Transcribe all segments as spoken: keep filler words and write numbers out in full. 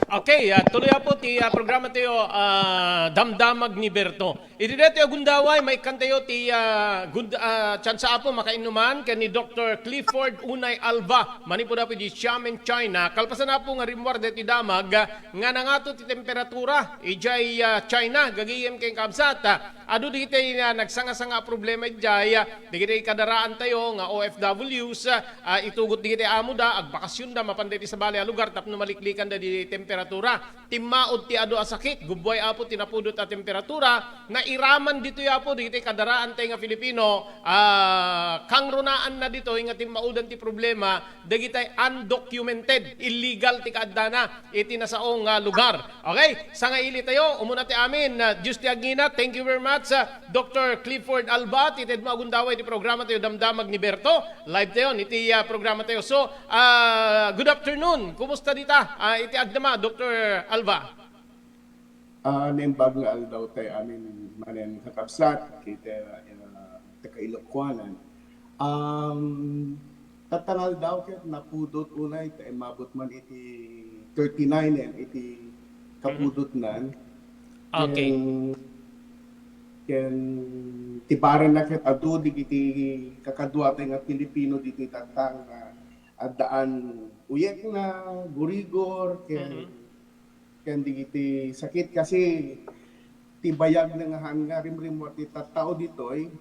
Okay, ah, tuloy, Apo, ti, ah, programa tayo, ah, Damdamag ni Berto. Iti daytoy a gundaway, maikkan tayo ti, ah, gund-, ah, tsansa, Apo, makainnuman ken ni Doctor Clifford Unay Alva, manipud, Apo, di Xiamen, China. Kalpasan, Apo, nga rimmuar daytoy damag, ah, nga nangato ti temperatura idiay, ah, China, gagayem ken kabsat. Ah, adu dagiti, ah, nagsanga-sanga a problema idiay, ah, dagiti kadaraan tayo nga O F Ws, ah, itugot dagiti amo da, agbakasyonda, mapan daytoy sabali a lugar tapno maliklikan da di temperatura. Timmaod ti adu a sakit, gubbuay, Apo, ti napudot a temperatura, nairaman ditoy, Apo, dagiti kadaraan tayo nga Filipino, ah, kangrunaanna ditoy nga timmaodan ti problema, dagiti undocumented, illegal ti kaaddana iti nasao nga lugar. Okay? Sangaili tayo, umuna ti amin, ah, Diyos ti agngina. Thank you very much, ah, Doctor Clifford Alba, ti tedmo a gundaway ti programa tayo, Damdamag ni Berto. Live tayo, iti, ah, programa tayo. So, ah, good afternoon. Kumusta dita? Ah, iti agdama, Doctor Alba. Ah, naimbag nga aldaw tayo amin manen kakabsat, kita, ah, taga Ilocos. Um, tatta nga aldaw ket napudot unay ta immabot man iti thirty-nine, eh, iti kapudotnan. Okay. Ken, ken ti baranna ket adu dagiti kakadua tayo nga Pilipino ditoy tatta nga addaan uyekna, gurigor, ken, ken dagiti sakit kasi ti bayag na nga han nga rimrimmuar ti tattao ditoy,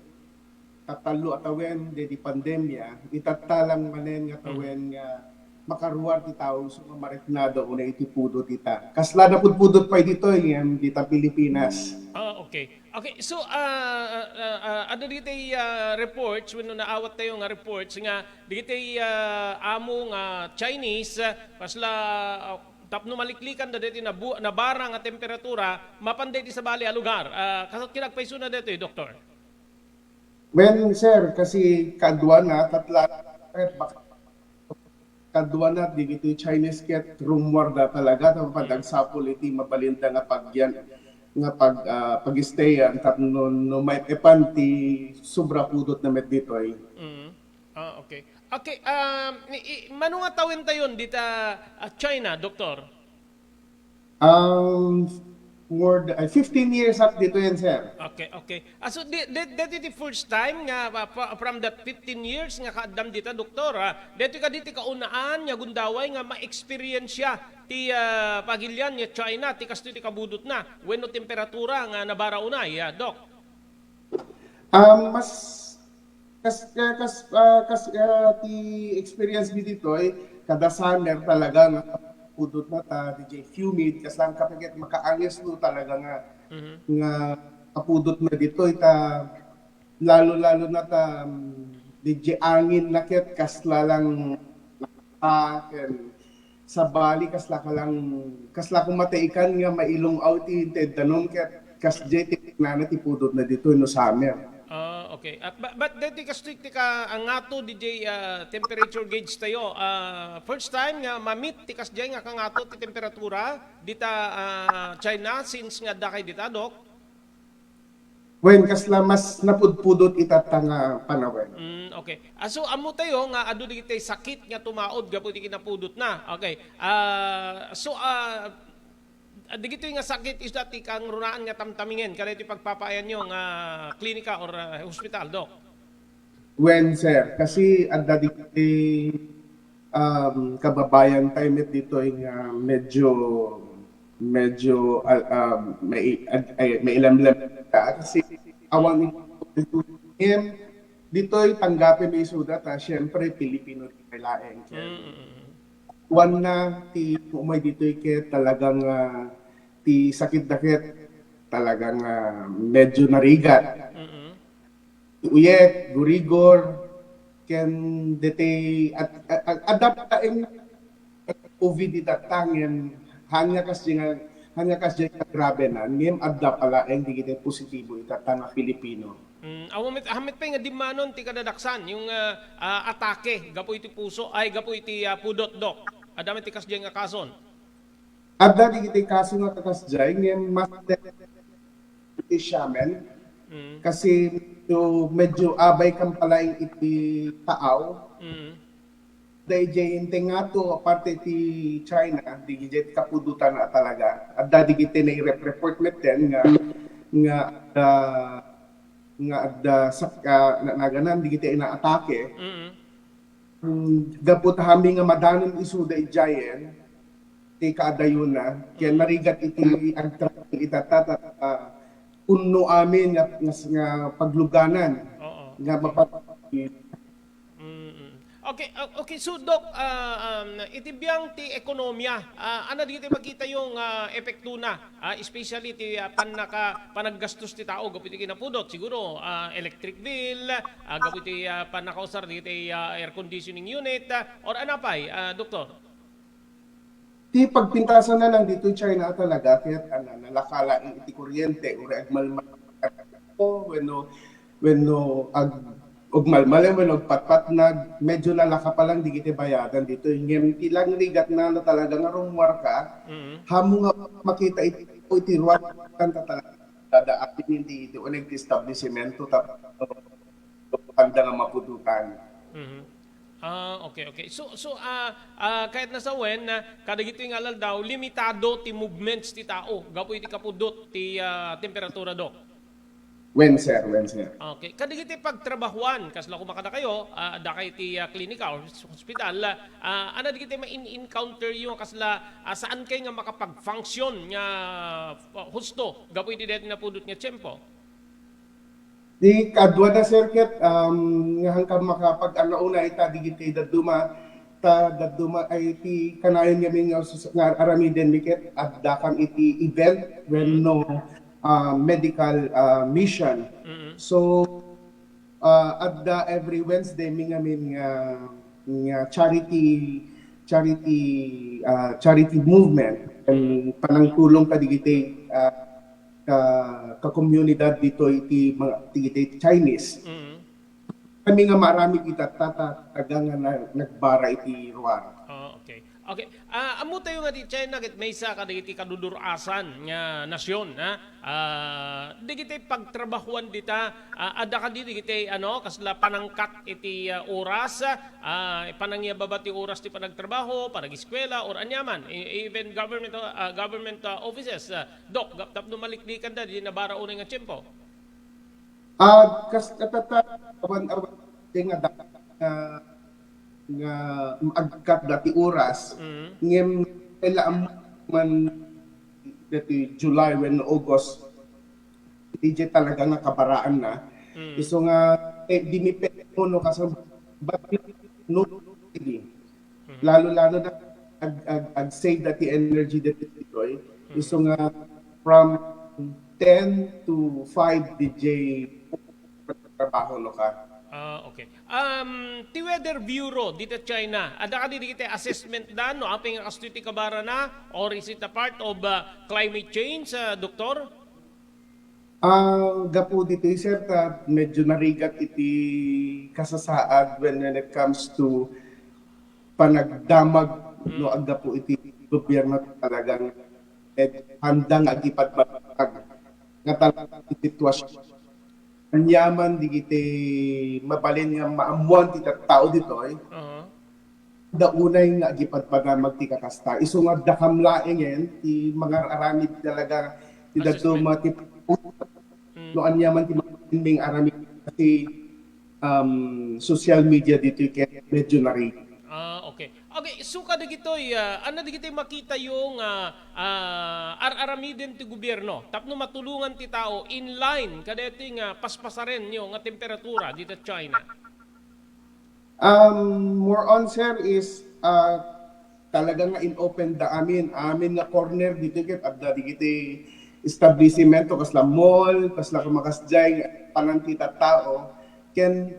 tatallo a tawen daydi pandemia, itatta lang manen nga tawen nga makaruar ti tao isu nga mariknada unay iti pudot ita. Kasla napudpudot pay ditoy ngem dita Pilipinas. Ah, okay. Okay, so, ah, ah, ah, adda dagiti, ah, reports wenno naawat tayo nga reports nga dagiti, ah, amo nga Chinese, ah, kasla, ah, tapno maliklikan da daytoy nabu-, nabara nga temperatura, mapan daytoy sabali a lugar. Ah, kasano ti agpaysona daytoy, Doktor? Well, sir, kasi kaduana, tatla, kaduana, dagiti Chinese ket rummuarda talaga, ta mapan agsapul iti mabalinda nga pagyan, nga pag, ah, pag-stayan, tapno, no, maep-epan ti sobra pudotna met ditoy. Mm. Ah, okay. Okay, um, i-, i-, mano nga tawen tayon dita, ah, China, Doktor? Um, more than, ay, fifteen years ak ditoy, sir. Okay, okay. Ah, so, di, di, daytoy ti first time nga, ah, pa-, from that fifteen years nga kaaddam dita, Doktor, ah, daytoy kadi ti kaunaan nga gundaway nga ma-experience-ya ti, ah, pagilian nga China, ti kastoy ti kapudotna, wenno temperatura nga nabara unay, ah, Dok? Um, mas, kas, kas, ah, kas, ah, ti experience mi ditoy, kada summer talaga nga pudotna ta D J humid, kasla nga kapiket makaangesno talaga nga, Mhm. nga kapudotna ditoy ta lalo-lalo na ta, um, D J anginna ket kasla lang, ah, ken sabali, kasla ka lang, kasla koma ti ikan nga mailung-aw ti inted danum ket kasdiay ti nana ti pudotna ditoy no summer. Ah, okay. At ba-, but daytoy kastoy ti ka-, angato, D J, ah, temperature gauge tayo. Ah, first time nga ma-meet ti kasdiay nga kangato ti temperatura dita, ah, China since nga adda kay dita, Dok? Wen, kasla mas napudpudot itatta nga panawen. Mm, okay. Ah, so, ammo tayo nga adu dagiti sakit nga tumaod gapu iti kinapudotna. Okay. Ah, so, ah, dagitoy nga sakit, isda ti kangrunaan nga tamtamingen kadaytoy pagpapaayanyo nga klinika or, ah, hospital, Dok? Wen, sir, kasi adda dagiti, um, kababayan tayo met ditoy nga medyo, medyo, ah, ah, may, ay, mailemlem ta kasi awan in-, em, ditoy tanggapen mi isuda ta siyempre Pilipino tayo laeng. Mm, mm, mm. Awan na ti umay ditoy ket talagang, ah, ti sakit da ket talagang, ah, medyo narigat. Mm, mm. Uyek, gurigor, ken deti at, at, at, adda pa laeng COVID itatta ngem han nga kasdiay nga, han nga kasdiay nga grabe na, ngem adda pa laeng dagiti positibo itatta nga Filipino. Mm, awan met, awan met pay nga dimmanon ti kadadaksan, yung, ah, ah, atake gapu iti puso, ay, gapu iti, ah, pudot, Dok. Adda met ti kasdiay nga kason. Adda dagiti kaso nga kakasdiay, ngem mas iti Xiamen. Mm. Kasi medyo, medyo abay kan palaeng iti taaw. Mm. daydiay intay ngato, aparte ti China, daydiay kapudotan a talaga. Adda dagiti nairep-report metten nga, nga, ah, nga adda sak-, ah, na-, naganan dagiti inaatake. Mm. Mm, gapu ta amin nga madanon isu daydiayen, ti kaadayonna, ken narigat iti agtrabaho ita ta, ta, ah, unno amin nga, nga, nga pagluganan, Oo. nga mapa- Mm, mm. Okay, o-, okay. So, Doc, ah, um, iti biang ti ekonomiya, ah, ania dagiti makitayo nga epektona, ah, especially ti, ah, pannaka-, panaggastos ti tao gapu iti kinapudot, siguro, ah, electric bill, ah, gapu iti, ah, pannakausar dagiti, ah, air conditioning unit, ah, or ania pay, ah, Doktor? Ti pagpintasanna lang ditoy China a talaga, ket, ano, nalaka laeng iti kuryente, uray agmalmal, wenno, wenno ag-, agmalmalen, wenno agpatpatnag, medyo nalaka pa lang dagiti bayadan ditoy. Ngem ti lang rigatna no talaga nga rummuar ka, Mm. ammom nga makita iti, iti ruar, kanta talaga, dadaak iti, iti uneg ti establisimento, tapno, kanda nga mapudotan. Mhm. Ah, okay, okay. So, so, ah, ah, kayatna sawen, ah, kadagitoy nga al-aldaw, limitado ti movements ti tao gapu iti kapudot ti, ah, temperatura, Doc? Wen, sir, wen, sir. Okay. Kadagiti pagtrabahuan, kasla koma kadakayo, ah, adda kay ti, ah, klinika or s-, hospital, ah, ania dagiti ma-in-encounter yo kasla, ah, saan kay nga makapag-function nga, ah, husto gapu iti daytoy napudot nga tiempo? Di kadua na, sir, ket, um, nga hangkan makapag-, ano, una ita, digiti dadduma, ta dadduma ay ti kanayon ngamin nga sus-, nga aramiden mi ket adda kam iti event wenno, ah, medical, ah, mission. Mm. So, ah, adda every Wednesday mi ngamin nga, nga charity, charity, ah, charity movement, and panangtulong kadigiti, ah, ka, ka komunidad ditoy iti mga, iti Chinese. Mm. Kami nga maaramid ita, ta, ta, taga nga na, nagbara iti ruar. Oh, okay. Okay. Ah, ammo tayo nga ti China ket maysa kadagiti kadudur-asan nga nasyon, ha? Ah, dagiti pagtrabahuan dita, ah, adda kadi dagiti, ano, kasla panangkat iti, ah, oras, ah, panangyababa ti oras ti panagtrabaho, panag-eskwela, or aniaman, e-, even government, ah, government, ah, offices, ah, Doc, gap-, tapno maliklikan da, di nabara unay nga tiempo. Ah, kas-, katata-, awan, awan, di nga da-, nga, nga agkat dati oras, Mm. ngem kailangan man dati July wenno August, di jay talaga nga kabaraan na. Mm. Isu nga, eh, di mi pe-, no, kasi, but, no, sige. Mhm. Lalo-lalo na ag-, ag-, ag-save dati energy dati ditoy. Mhm. Isu nga from ten to five D J trabaho no ka. Ah, okay. Um, ti Weather Bureau dita China, adda kadi dagiti assessment da no apay nga kastoy ti kabarana, or is it a part of, uh, climate change, uh, Doktor? Ah, gapu ditoy, sir, ta medyo narigat iti kasasaad when, when it comes to panagdamag, no, Mm. aggapu iti gobyerno, talagang medyo handa nga agipadpadaag nga talagang sitwasyon. Aniaman digiti mabalin nga maammuan ti tattao ditoy, Aha. da unay nga agipadpadamag ti kakasta. Isu nga dakam laengen ti mangar-aramid talaga ti Assessment. dadduma ti Mm. no aniaman ti mangin-aramid ti, um, social media ditoy ket medyo nari. Ah, okay. Okay, so kadagitoy, ah, ania dagiti makitayo nga, ah, ar-aramiden ti gobierno tapno matulongan ti tao in line kadaytoy nga paspasarenyo nga temperatura dita China? Um, more on, sir, is, ah, talaga nga in-open da amin. Amin nga corner dito ket adda digiti establishmento, kasla mall, kasla kumakasdiay, nga panan ti tattao. Ken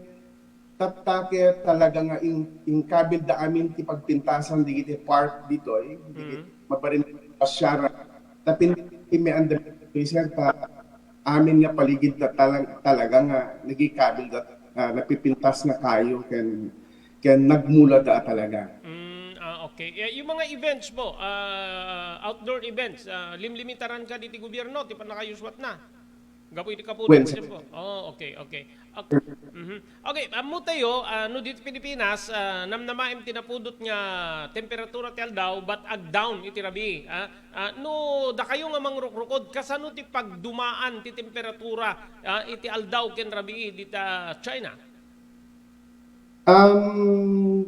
tatta ket talaga nga in-, inkabil da amin ti pagpintasan digiti park ditoy, digiti Mm. mabalin a siara. Tapin ti may andam, sir, ta amin nga paligid ta talang-, talaga nga nagikabil da, ah, napipintas nga kayo ken, ken nagmula da talaga. Mm, ah, okay. Eh, yung mga events po, ah, outdoor events, ah, limlimitaran ka diti gobyerno, ti pannakayuswat na? Gapu iti kapudot, Wen, for example. Oh, okay, okay. Okay. Mhm. Okay, ammo tayo, ah, no dito Pilipinas, ah, namnamaem ti napudot nga temperatura ti aldaw, but agdaw iti rabii, ah. Ah, no dakayo nga mangrukrukod, kasano ti pagdumaan ti temperatura, ah, iti aldaw ken rabii dita China? Um,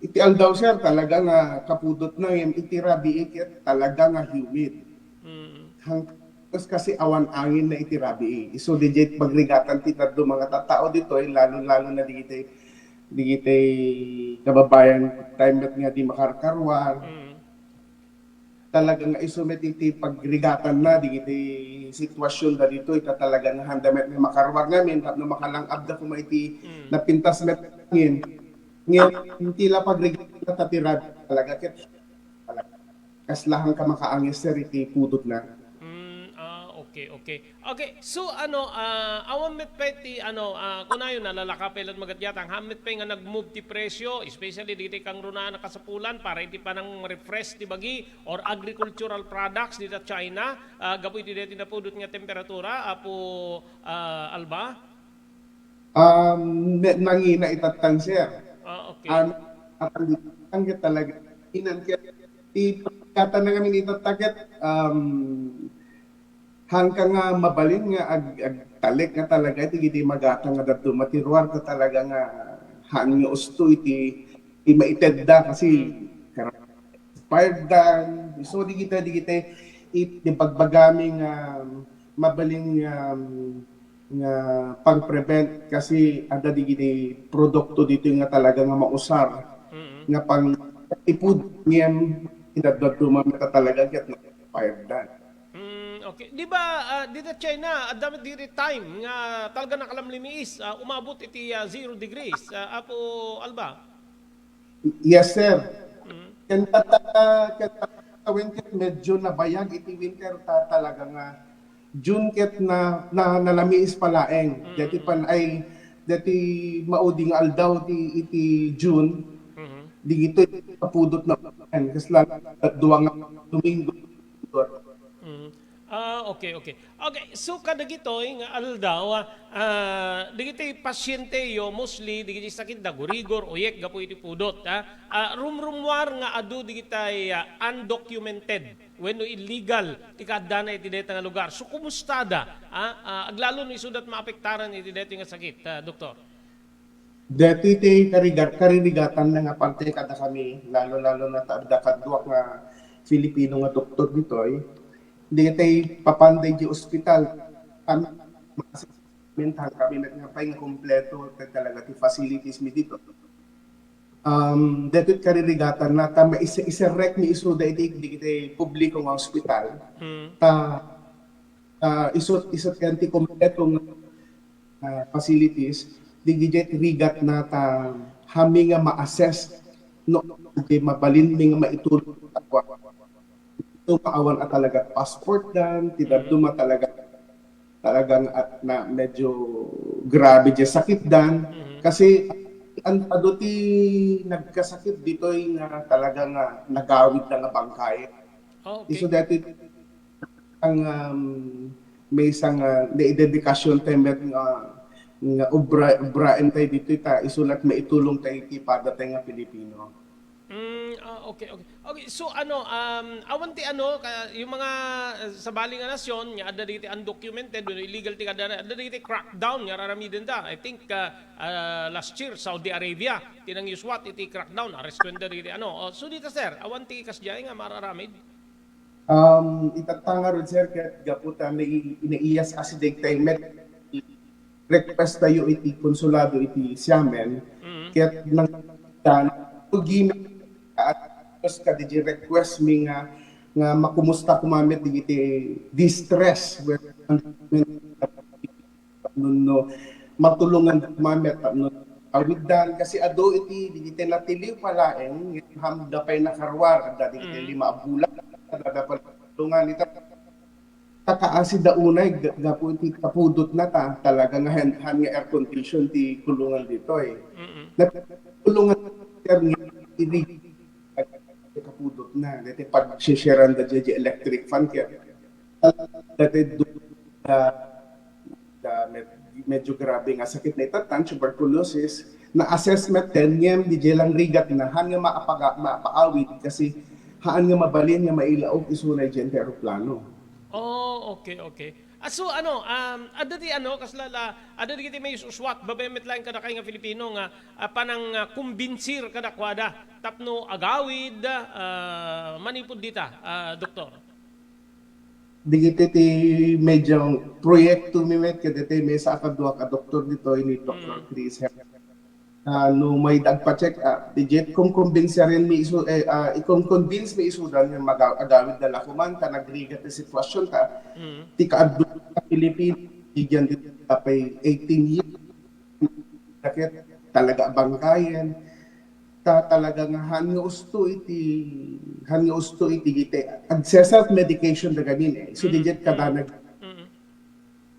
iti aldaw, sir, talaga nga kapudot na, ngem iti rabii ket talaga nga humid. Mm. Hang-, kas-, kasi awan angin na iti rabii. Isu diay pagrigatan ti dadduma nga tattao ditoy, lalo-lalo na digitay, digitay kababayan tayo met nga di makarkarwar. Mm. Talaga nga isu met iti pagrigatan na digiti situasion da ditoy, ta talaga nga handa met nga makarwar ngamin tapno makalangab da kuma iti Mm. napintas met angin. Ngem, iti la pagrigatan na ta ti rabii talaga ket talaga. Kasla hangka makaangis, sir, iti pudot na. Mm, ah, okay, okay. Okay, so ano, ah, awan met pay ti ano, ah, kunayo nalalaka pay laeng magatgatang, haan met pay nga nag-move ti presyo, especially diti kangrunaan a kasapulan para iti panang-refresh ti bagi or agricultural products dita China, ah, gapu iti daytoy napudot nga temperatura, Apo, ah, Alba? Um, ne-, nangina itattan, sir. Ah, okay. An-, atan di-, ang talaga. Inan ket, ti-, kata na ngamin itatta ket, um, hangka nga mabalin nga ag-, agtalek nga talaga iti, iti magata nga dadduma ti ruar ta talaga nga haan nga usto iti, iti maitedda kasi Mm. kara-, expired dan. So, digita, digita, it-, ibagbagami nga mabalin nga, nga pang-prevent kasi adda digiti produkto ditoy nga talaga nga mausar Mm. nga pang-ipud ngem iti dadduma met a talaga ket expired dan. Mm, okay. Di ba, ah, dita China, adda met diri time nga talaga nakalamlimiis, ah, umabot iti, ah, zero degrees, ah, Apo Alba? Yes, sir. Mm. Ken tatta, ken tatta, wen ket medyo nabayag iti winter ta talaga nga June ket na, na, nalamiis pa laeng. Mm. Deti pan ay, deti maudi nga aldaw ti iti June, Mm. digitoy kapudot na kasla dua nga Domingo. Mm. Ah, okay, okay. Okay, so kadagitoy nga aldaw, ah, dagiti pasienteyo mostly dagiti sakit da gurigor, uyek gapu iti pudot, ah. Ah, rumrumuar nga adu dagitay, ah, undocumented wenno illegal ti kaaddana iti dayta nga lugar. So, kumusta da? Ah, ah, aglalo no isuda ti maapektaran iti daytoy nga sakit, ah, Doktor? Daytoy ti kariga-, karirigatanna nga parte kadakami, lalo-lalo na ta adda kaduak nga Filipino nga doktor ditoy. Daytoy papanday di ospital. Kami, kami met nga pay nga kompleto ta talaga ti facilities mi dito. Um, daytoy karirigatanna ta maisa-, iserrek mi isuda iti, iti publiko nga ospital. Mm. Ta, ah, isu-, isu't ken ti kompleto nga ah, facilities, digidiay rigatna ta hami nga ma-assess no di mabalinmi nga maitulong. Ito maawan a talaga passport dan, ti Mm. dadduma talaga, talagang at na medyo grabe di sakit dan. Mm. Kasi an-, adu ti nagkasakit ditoy nga talaga nga nagawid na nga bangkay. Oh, okay. Isu daytoy ang, um, maysa nga naidedikasyon tayo met nga, nga obra, obraen tayo ditoy ta isu la ti maitulong tayo iti pada tayo nga Pilipino. Mm, ah, okay, okay. Okay, so ano, um, awan ti ano, ka-, yung mga, uh, sabali nga nasyon, nga adda dagiti undocumented, wenno illegal ti kaaddana, adda dagiti crackdown nga araramiden da. I think, uh, uh, last year, Saudi Arabia, ti nangyuswat iti crackdown, arrestuenda dagiti ano. Oh, so dita, sir, awan ti kasdiay nga mararamid? Um, itatta ngarud, sir, ket gapu ta nai-, naiyas a si daytay met request tayo iti konsulado iti Xiamen, Mm. ket nang dan, ugi mi at kadiji request mi nga, nga makumusta kuma met dagiti distress, tapno no matulongan da mamet, tapno awiddan, kasi adu iti, digiti natiliw pa laeng, ngem handa pay nakaruar, adda digiti Mm. lima a bulan, adda pay natulongan. Ita, ta kaasi da unay, ga-, gapu iti kapudot na ta, talaga nga han, han nga air condition ti kulungan ditoy. Mm-mm. Natulongan, sir, nga iri-, kapudot na, dati pag-share-sharean da di, di electric fan, kaya dati du-, ah, ah, med-, medyo grabe nga sakit na itattan, tuberculosis, na-assess met ten, ngem didiay lang rigat na, haan nga maapaga-, maapaawid kasi haan nga mabalin nga mailaok isuna idiay aeroplano. Oh, okay, okay. Ah, so ano, um, adda ti ano, kasla la, adda dagiti may uswat, babaen met laeng kadakay nga Filipino nga, ah, panang, ah, kumbinsir kadakuada tapno agawid, ah, manipud dita, ah, Doktor. Digiti ti medyo proyekto mi met kadagiti maysa a kadua ka doktor ditoy ni Doktor Chris. Ah, no mayda agpa-check up, diay kumkumbinsiren mi isu, eh, ah, ikumkumbinsi mi isudan nga maga-, agawid da la koman ta nagrigat ti sitwasyon ta ti kaadua ka Pilipino, diay ditoy apay eighteen years. Ket talaga a bangkayen. Ta talaga nga haan nga usto iti, haan nga usto iti, iti agse-self medication da gamin eh. So, diay kadanag.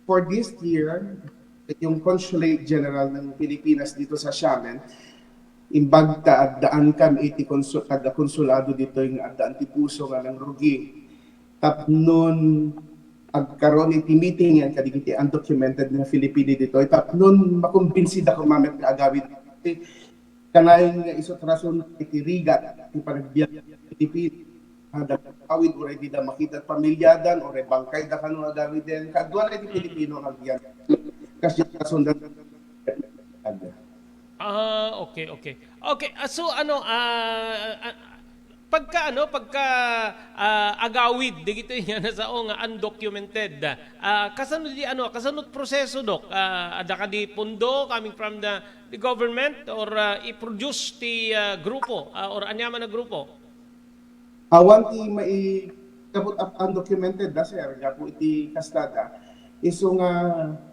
For this year, yung Consulate General ng Pilipinas dito sa Xiamen, imbag ta addaan kami iti konsul-, taga-konsulado ditoy nga addaan ti puso nga nangrugi. Tapnon agkaroon iti meeting yan kadigiti undocumented nga Filipino ditoy. Tapnon makumbinsi da koma met nga agawid. Kanayon nga isu ti rason iti rigat ti panagbiag iti Pilipino. Handa awid uray dida makita ti pamiliadan, uray bangkay da kano agawiden. Kaduana iti Pilipino nga agbiag. Kasi rason da. Ah, okay, okay. Okay, ah, so ano, ah, ah, pagka ano, pagka ah, agawid dagitoy nga nasao nga undocumented, ah, kasano di ano, kasano ti proseso, Dok? Ah, adda kadi pondo coming from the, the government or ah, i-produce ti ah, grupo ah, or aniaman a grupo? Awan ti mai-, kabut-, undocumented da, sir, gapu iti kastada. Isu nga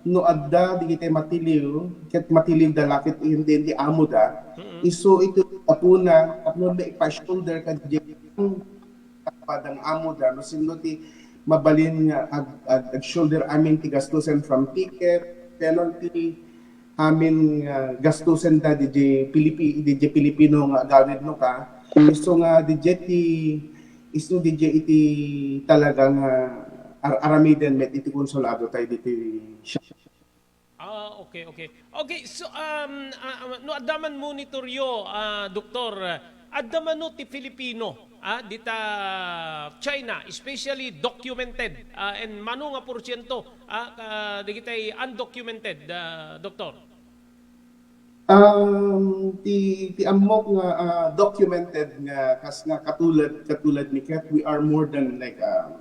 no adda digiti matiliw, ket matiliw da la ket indi, indi amo da, isu iti gapuna, tapno maipa-shoulder kadi padang amo da, no sinno ti mabalin nga ag-, ag-, ag-shoulder amin ti gastusen from ticket, penalty, amin nga gastusen da diay Pilipi-, diay Pilipino nga agawid no ka. Isu nga diay ti, isu diay iti talaga nga ar-, aramiden met iti konsulado tayo ditoy Xiamen. Ah, okay, okay. Okay, so um, ah, ah, no adda man monitoryo, ah, Doktor, adda mano ti Filipino ah, dita China, especially documented, ah, and mano nga porsyento ah, ka, dagiti undocumented, ah, Doktor? Um, ti, ti ammok nga ah, documented nga kas nga katulad, katulad ni Kat, we are more than like um,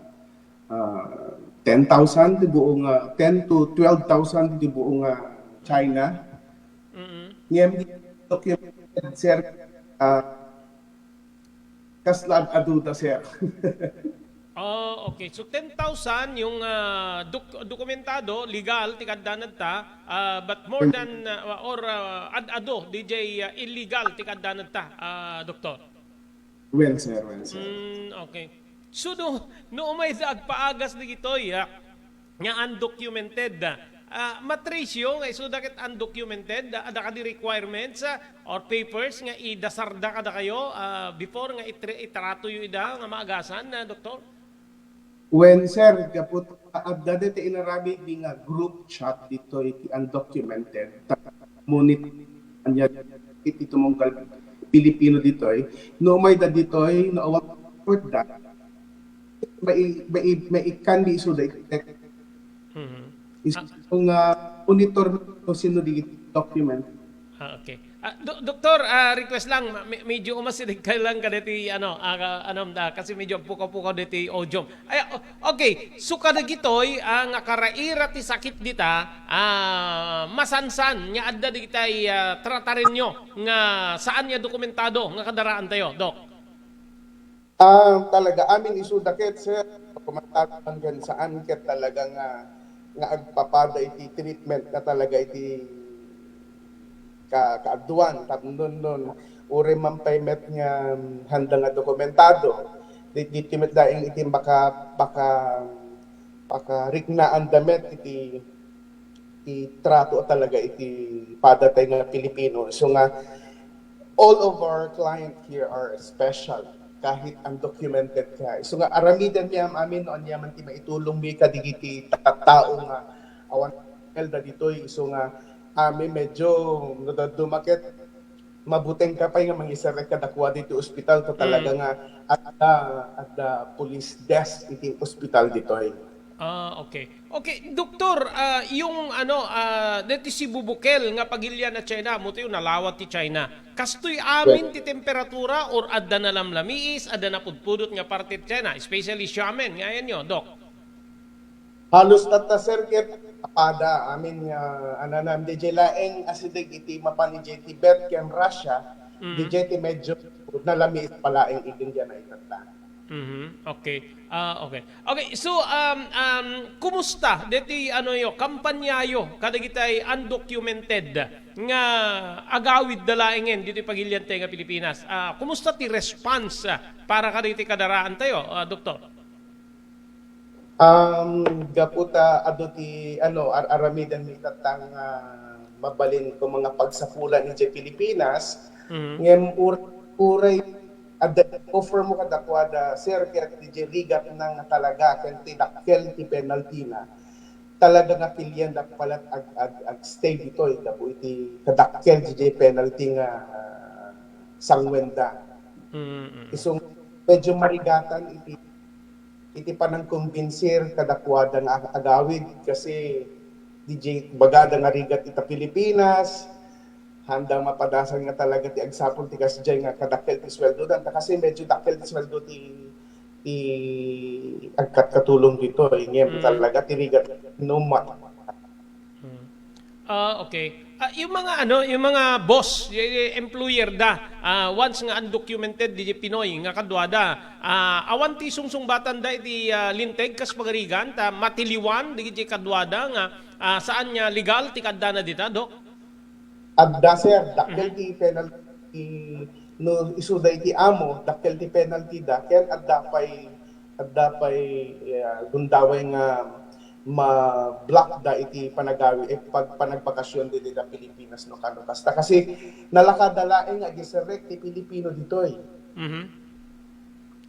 ah, ten thousand ti buong ah, ten to twelve thousand ti buong ah, China. Mm-mm. Ngem di documented, sir, ah, kasla ad-adu da, sir. Oh, okay. So ten thousand yung ah, dok- dokumentado, legal ti kaddanadta, ah, but more than ah, or ah, ad-adu diay ah, illegal ti kaddanadta, ah, Doktor. Well, sir, well, sir. Mm, okay. So no, no umayda agpaagas dagitoy ah, nga undocumented, ah, matratio nga isuda ket undocumented, ah, adda kadi requirements ah, or papers nga idasarda kadakayo ah, before nga itre- itratoyo ida nga maagasan, ah, Doktor? Well, sir, gapu ta adda dayta inaramid mi nga group chat ditoy ti undocumented. Ta-, monit-, ania iti tumunggal Pilipino ditoy. No umayda ditoy, no awan report da, mai-, mai-, maikan di isuda iti text. Mhm. Isu nga monitor no sino di document. Ah, okay. Ah, do- Doktor, ah, request lang, ma- me- medyo umasideg ka lang kaditi ano, ah, ka- ano, ah, kasi medyo pukaw-pukaw diti audio. Ay, o- okay. So kadagitoy ah, nga karaira ti sakit dita, ah, masansan nga adda digitay ah, tratarenyo nga saan nga dokumentado nga kadaraan tayo, Dok? Ah, talaga amin isuda ket, sir, kumantag hanggang saan ket talaga nga, nga agpapada iti treatment nga talaga iti ka, kaaduan tapno non uray man pay met nga handa nga dokumentado. Di, di, di met laeng iti maka, maka, makariknaan da met iti, iti trato a talaga iti padatay nga Pilipino. So nga, all of our client here are special, kahit undocumented ka. So nga, aramiden mi am-amin no ania man ti maitulong mi kadigiti tattao nga awan Imelda ditoy, isu nga, amin medyo no dadduma ket mabuteng ka pay nga mangiserrek kadakuada iti ospital ta talaga nga adda, adda police desk iti ospital ditoy. Ah, okay. Okay, Doktor, ah, yung ano, ah, deti si Bubukel nga pagilian a China, ammo tayo nalawa ti China. Kastoy amin ti temperatura or adda nalamlamiis, adda napudpudot nga parte ti China, especially Xiamen, nga ayan nyo, Doc? Halos tatta, sir, ket apada amin nga, ananam, D J laeng asideg iti mapan idiay Tibet ken Russia, Mm. D J ti medyo nalamiis pa laeng idin diay naitatta. Mhm. Okay. Ah, okay. Okay, so, um, um, kumusta deti, ano yo, kampanyayo kadagitay undocumented nga agawid da laengen ditoy pagilian tayo nga Pilipinas? Ah, kumusta ti response, ah, para kadagiti kadaraan tayo, ah, Doktor? Um, gapu ta adu ti, ano, ar-, aramidenmi itatta nga mabalin ko nga pagsapulan idiay Pilipinas, Mhm. ngem ur-, uray adda offer mo kadakuada, sir, ket idiay rigatna nga talaga ken ti dakkel ti penalty na, talaga nga kilian da palat ag-, ag-, agstay ditoy gapu iti kadakkel idiay penalty nga, ah, sangwenda. Mm, mm. Isu medyo marigatan iti, iti panangkumbinsir kadakuada nga ag-, agawid kasi D J bagada nga rigat ita Pilipinas, handang mapadasan nga talaga ti agsapul ti kasdiay nga kadakkel ti sweldo da. Ta kasi medyo dakkel ti sweldo ti, ti agkatkatulong ditoy. Ngem Mm. talaga ti rigat no mat- Mm. Ah, okay. Ah, yung mga ano, yung mga boss, y-, y-, employer da, ah, once nga undocumented di Pinoy nga kaduada, ah, awan ti sungsungbatan da iti, ah, linteg kas pagarigan, ta matiliwan di kaduada nga, ah, saan nga legal ti kaddana dita, Dok? Adda, sir, dakkel Mhm. ti penalty no isuda iti amo, dakkel ti penalty da, ken adda pay, adda pay, ah, gundaway nga ma-block da iti panagawi, eh, pag-, panagbakasyon ditoy da Pilipinas no kano. Kasta kasi nalaka da laeng nga agiserrek ti Pilipino ditoy. Mhm.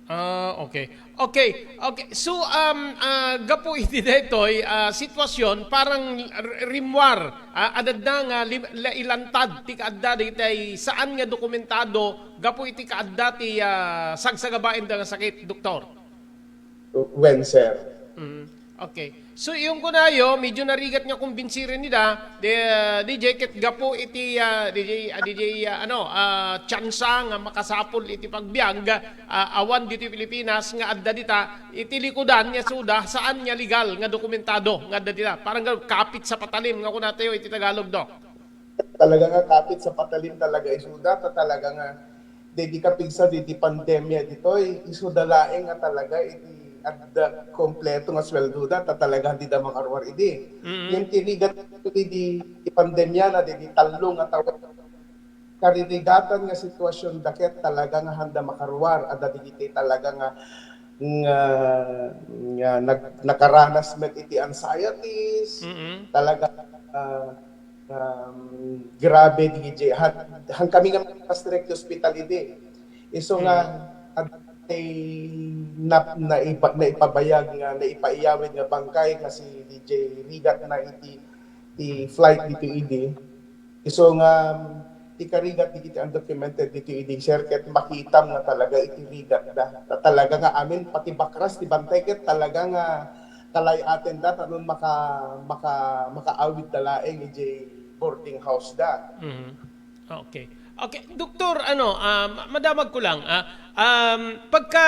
Ah, okay. Okay, okay. So, um, ah, gapu iti daytoy, ah, sitwasyon, parang r-, rimmuar, ah, adda nga lim-, la-, ilantad ti kaadda dagitay saan nga dokumentado gapu iti kaadda ti, ah, sagsagabaen da nga sakit, Doktor? Wen, sir. Mm. Okay. So, yung kunayo, medyo narigat nga kumbinsiren ida, di, ah, D J, ket gapu iti, ah, D J, ah, D J, ah, ano, ah, tsansa nga makasapul iti pagbiag, ah, awan ditoy Pilipinas nga adda dita, iti likudan nga suda, saan nga legal nga dokumentado nga adda dita? Parang ga-, kapit sa patalim nga kunatayo iti Tagalog, Dok. Talaga nga kapit sa patalim talaga isuda, ta talaga nga daydi kapigsa daydi pandemya ditoy, isuda laeng nga talaga iti adda kompleto nga sweldo da, ta talaga dida makaruar idi. Mm. Ngem ti rigat idi ti pandemya na daydi tallo nga tawen, karirigatan nga sitwasyon da ket talaga nga handa makaruar, adda dagiti talaga nga, nga, nga nag-, nakaranas met iti anxieties, Mm. talaga, ah, um, grabe di J. Han, han kami nga nakastrek ti ospital idi. Isu nga, Mm. at, ay, nap-, naiba-, naipabayag nga, naipaiyawid nga bangkay nga si D J rigat na iti, ti flight dito idi. Isu nga, um, ti karigat dagiti undocumented dito idi, sir, ket makitam nga talaga iti rigat da. Ta-, talaga nga amin, pati bakras ti bantay ket talaga nga kalay-aten da, ta nun maka-, maka-, makaawid da laeng iti boarding house da. Mhm. Okay. Okay, Doktor, ano, ah, ma-, madamag ko lang, ah, um, pagka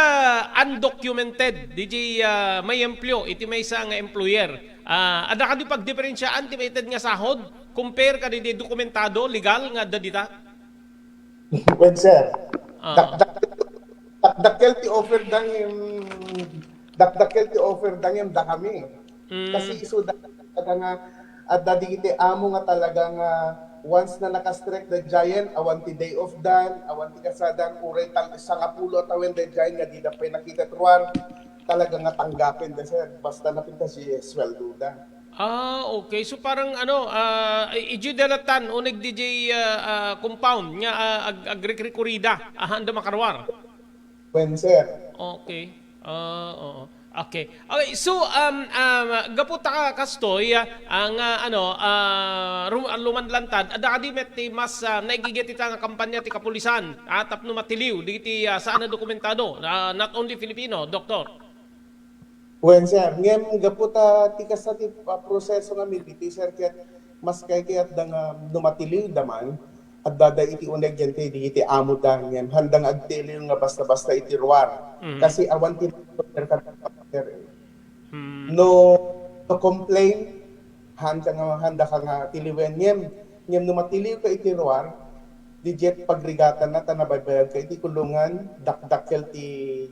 undocumented, D J, ah, may empleo, iti maysa nga employer, ah, adda kadi pagdiferensiaan ti maited nga sahod, compare kadi di dokumentado, legal nga adda dita? Wen, sir. Ah. Dak-, dak-, dak-, dakkel ti offer da ngem, dak-, dakkel ti offer da ngem dakami. Mm. Kasi isu da, da nga, adda dagiti amo nga talaga nga once na nakastrek da giant, awan ti day off dan, awan ti kasadan, uray tal-, sangapulo a tawen da giant nga dida pay nakita ti ruar, talaga nga tanggapen da, sir. Basta napintas ti sweldo da. Ah, okay. So, parang ano, ah, i-, idiyo dalatan, uneg D J, ah, ah, compound nga, ah, ag-, agrekrekurida, ah, handa makaruar. Wen, sir. Okay. Ah, oo. Okay. Okay, so, um, um, gapu ta ka, kastoy, ah, nga, ano, ah, rum-, lumanlantad, adda kadi met ti mas, ah, naigiget ita nga kampanya ti kapulisan, ah, tapno matiliw, dagiti, ah, saan a dokumentado, ah, not only Filipino, Doktor? Wen, sir. Ngem, gapu ta ti kasta ti, ah, proseso nga militi, sir, ket mas kayat da nga no matiliwda man, adda da iti uneg daytoy dagiti amoda, ngem handa nga agtiliw nga basta-basta iti ruar. Mhm. Kasi awan ti, sir, kat-, sir, eh. Hmm. No, no complain, handa nga, handa ka nga tiliwen. Ngem, ngem no matiliw ka iti ruar, dijet pagrigatan na, ta nabaybayag ka iti kulungan, dakdakkel ti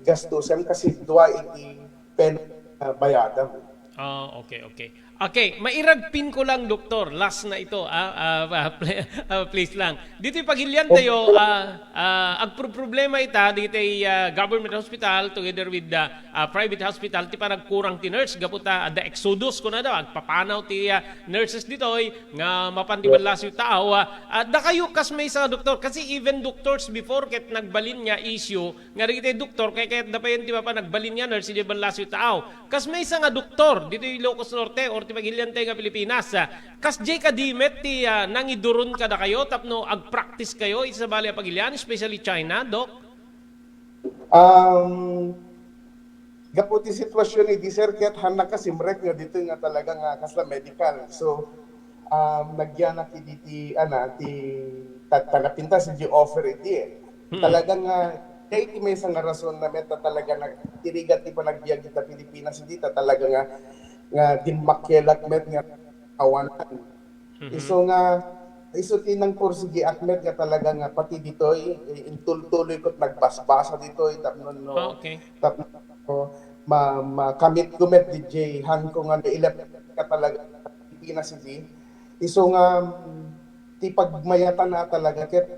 gastusan kasi dua iti pen-, ah, bayadam. Ah, okay, okay. Okay, mairagpin ko lang, Doktor. Last na ito, ah, ah, ah, ple-, ah, please lang. Ditoy pagilian tayo, ah, ah, agproproblema ita, ditoy, ah, government hospital together with the, ah, private hospital, ti panagkurang ti nurse. Gapu ta, adda exodus, kuna daw, agpapanaw ti, ah, nurses ditoy, nga mapan ti ballasiw tao, ah, ah, dakayo kas maysa nga doktor. Kasi even doctors before, ket nagbalin nga issue, nga dagiti doktor, kay kayatda payen ti mapan agbalin nga nurse, idiay ballasiw tao. Kas maysa nga doktor, ditoy Ilocos Norte, or ti pagilian tayo nga Pilipinas, ah, kasdiay kadi met ti, ah, nangiduron kadakayo tapno agpractice kayo iti sabali a pagilian, especially China, Doc? Um, gapu ti sitwasyon idi, sir, ket hannaka simrek nga ditoy nga talaga nga kasla medical. So, um, nagyanak idi ti, ana, ti ta-, ta napintas idi offer idi, eh. Hmm. Talaga nga, kay ti maysa nga rason na met ta talaga nga irigat ti panagbiag ita Pilipinas idi, ta talaga nga, nga dimmakkelak met nga awanan. Mhm. Isu nga, isu ti nangpursigi ak met nga talaga nga pati ditoy, eh, intultuloy ko't nagbasbasa ditoy tapno no, Ah, okay. tapno ma-, makamit ko met diay han ko nga nailep ka talaga Pilipinas idi. Isu nga, mm, ti pagmayatan na talaga ket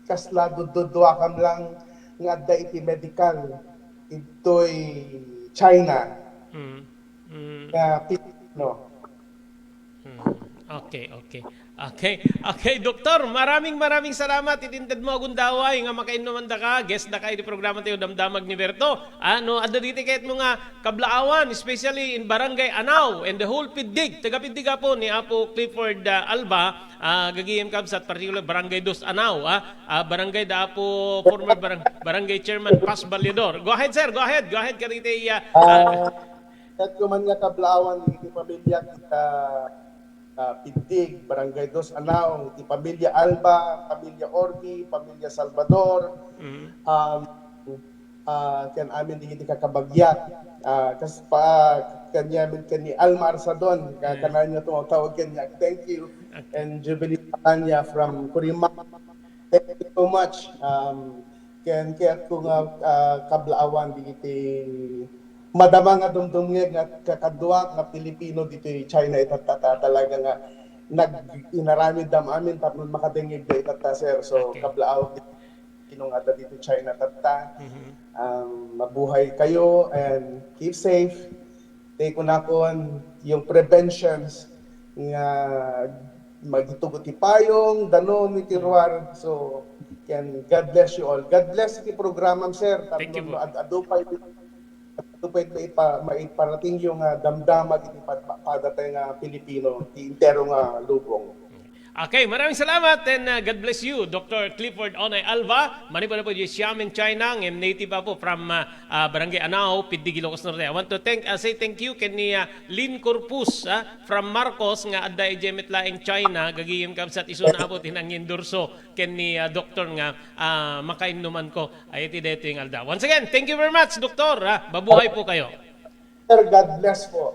kasla dudduduakam lang nga adda iti medical ditoy China. Mm. Mm. Nga Pilipino. Hmm. Okay, okay. Okay, okay, Doktor, maraming, maraming salamat iti inted mo a gundaway nga makainnuman daka, guest daka iti programa tayo, Damdamag ni Berto. Ah, no adda ditoy kayatmo nga kablaawan, especially in Barangay Anao and the whole Piddig, taga Piddig apo ni Apo Clifford, ah, Alba, ah, gagayem kabsat, particular Barangay Dos Anao, ah, ah, barangay da Apo, former barang-, barangay chairman Paz Baliador. Go ahead, sir, go ahead, go ahead, kadagiti, ah, ah, Ah, ket kuman nga kablaawan iti pamilya ita, ah, Piddig, Barangay Dos Anao, iti pamilya Alba, pamilya Orbi, pamilya Salvador, Mm. um, ah, ken amin dagiti kakabagyak, ah, kas-, pa-, kaniamin ken ni Alma Arsadon, nga Yes. kananyo tumawtawag kaniak. Thank you. Okay. And Jubilee Patania from Kurimac. Thank you so much. Um, ken kayatko nga, ah, kablaawan dagiti madama nga dumdumngeg nga kakaduak nga Pilipino ditoy China, ita ta-, ta-, talaga nga nag-inaramid da amin tapno makadengngeg da ita ta, sir. So, Okay. kablaawan dagiti Pilipino nga adda ditoy China tatta. Mhm. Um, mabuhay kayo and keep safe. Ti kunakon, yung preventions nga magitugot ti payong, danum iti ruar. So, ken God bless you all. God bless iti programam, sir. Thank you Tapno po. Ad-, adu pay, adu pay maipa-, maiparating yung, ah, damdamag iti pad-, padatay nga Pilipino, ti entero nga lubong. Okay, maraming salamat and, uh, God bless you, Doctor Clifford Onay Alva. Manipud-ipud di Xiamen, China, ngem native apo from, uh, uh, Barangay Anao, Piddig, Ilocos Norte. I want to thank, uh, say thank you ken ni, uh, Lynn Corpus, uh, from Marcos nga adda idiay met laeng China, gagayem kabsat isuna apo ti nangiendorso ken ni, uh, Doktor nga, uh, makainnuman ko, ay iti daytoy nga aldaw. Once again, thank you very much, Doktor, uh, mabuhay po kayo. Sir, God bless po.